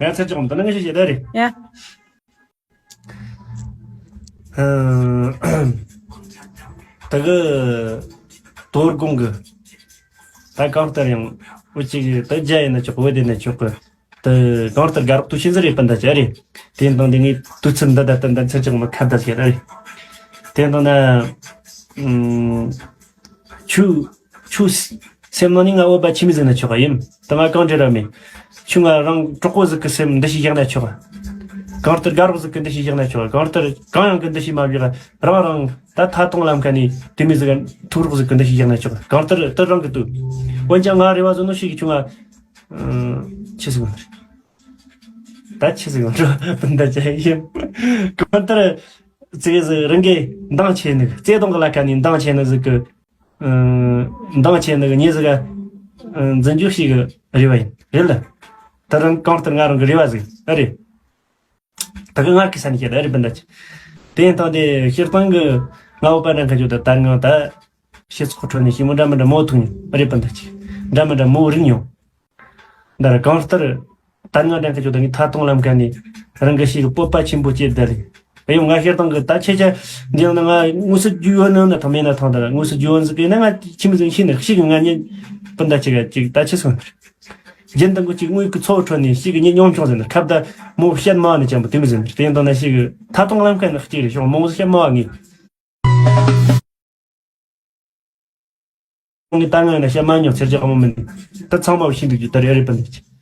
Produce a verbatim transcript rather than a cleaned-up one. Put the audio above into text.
ཡ་ཚེ་ཅག་འདི་ནང་ཞིག་བྱེད་ད་རེད། ཡ། ད་གི་དོ་དགོང་གི་ད་གང་ལྟར་ཡང་འུ་ཅིག་ད་རྒྱ་ཡིན་ན་ཆོག་གི། བོད་དེ་ན་ཆོག་གི། ད་གང་ལྟར་དགའ་རོགས་དུ་ཤེས་ཟེར་རེད་པ་འདྲ་ཅིག་རེད། དེ་དང་དེ་ངས་དུས་ཚོད་འདི་ད་ད་ད་ཚེ་ཅག་མ་ཁ་བརྡ་བྱེད་ད་རེད། དེ་དང་ན་ཨུམ། ཆུ། ཆུ། སེམས་ནང་ནས་ང་བོད་པ་ཆི་མོ་ཟིག་ན་ཆོག་ག་ཡིན། ད་ང་གང་འདྲ་ར་མེད། ཆུ་ང་རང་གྲོགས་པོ་ཟིག་གི་སེམས་འདུ་ཤེས་བཞག་ན་ཆོག་ག་གང་ལྟར་དགའ་རོགས་ཟིག་གི་འདུ་ཤེས་བཞག་ན་ཆོག་ག་གང་ལྟར་གང་ཡང་གི་འདུ་ཤེས་མ་བཞག་ག་རང་རང་ད་ཐ་ཐོང་ལམ་ཁ་ནས་དེ་མོ་ཟིག་ག་ཐུག་རོགས་ཟིག་གི་འདུ་ཤེས་བཞག་ན་ཆོག་ག་གང་ལྟར་དེ་རང་གི་དུས། འོན་ཀྱང་ང་རེ་བ་ཟོ་ནོ་ཞིག་གི་ཆུ་ང་ཆི་ཟིག་ཡོང་ད་ཆི་ཟིག་ཡོང་འགྲོ་འདི་འདྲ་ཅིག་ཡིན། གང་ལྟར་ཙིག་ཟིག་རང་གི་འདང་ཆེ་ནི་བརྩེ་དུང་གི་ལ་ཁ་ནས་འདང་ཆེ་ནི་ཟིག་གི། ཨ། འདང་ཆེ་ནི་གི་མྱི་ཟིག་ག་ཨ། འཛིན་རྒྱུ་ཞིག་གི་རེ་བ་ཡིན། རེད་ལ། ད་རང་གང་ལྟར་ང་རང་གི་རེ་བ་ཟིག་ཨ་རེད། ད་གི་ང་གི་ས་ནས་བཤད་ད་རེད་པ་འདྲ་ཅིག་དེ་ཡིན་དང་དེ་སྤྱིར་བཏང་གི་ང་བོད་པ་འདྲ་མཁན་ཆོ་ད་ད་ང་ད་སྤྱི་ཚོགས་ཁྲོད་ནས་ཞི་མོ་འདྲ་མི་འདྲ་མོ་ཐུག་མྱོང་ཨ་རེད་པ་འདྲ་ཅིག་འདྲ་མི་འདྲ་མོ་རིག་མྱོང་། འདི་ར་གང་ལྟར། ད་ང་འདྲ་མཁན་ཆོ་ད་ངའི་ཐ་ཐོང་ལམ་ཁ་ནས་རང་གི་ཞིག་གི་སྤོབས་པ་ཆེན་པོ་སྐྱེས་ད་རེད། ཨེ་ཡོང་ང་ཤེར་དང་གི་ད་ཁྱེད་ཅག་འདི་ཡང་ན་ང་དངོས་སུ་རྒྱུས་ཡོད་ནི་ན་ཐང་མེད་ན་ཐང་ད་ར་དངོས་སུ་རྒྱུས་ཡོད་ཟིག་གི་ན་ང་ཁྱིམ་ཟིག་ཤི་ནི་ཞིག་གི་ང་ཉིད་སྤུན་ཟླ་ཅིག་ག་ཅིག་ད་ཆི་སོང་ནི་རེད། རྒྱུན་དང་གི་ཅིག་དངོས་ཀྱི་ཚོགས་ཁྲོད་ནས་ཞིག་གི་ཉིད་མྱོང་ཆུང་ཟིན་ནི་ཁབ་ད་མོ་བཤད་མ་ནི་ཅན་པོ་དེ་མི་ཟིན་ནི་རེད། དེ་ཡིན་དང་ན་ཞིག་གི་ཐ་ཐོང་ལམ་ཁ་ནས་གཅིག་རེད་ཤོག་མོ་བཤད་མ་ངེས། ངས་ད་ང་ཡིན་ན་བཤད་མ་མྱོང་ཚེར་ཅག་ཨ་མོ་མིན། ད་ཚང་མ་བཤད་འདུག་རྒྱུ་ད་རེ་རེ་པ་འདུག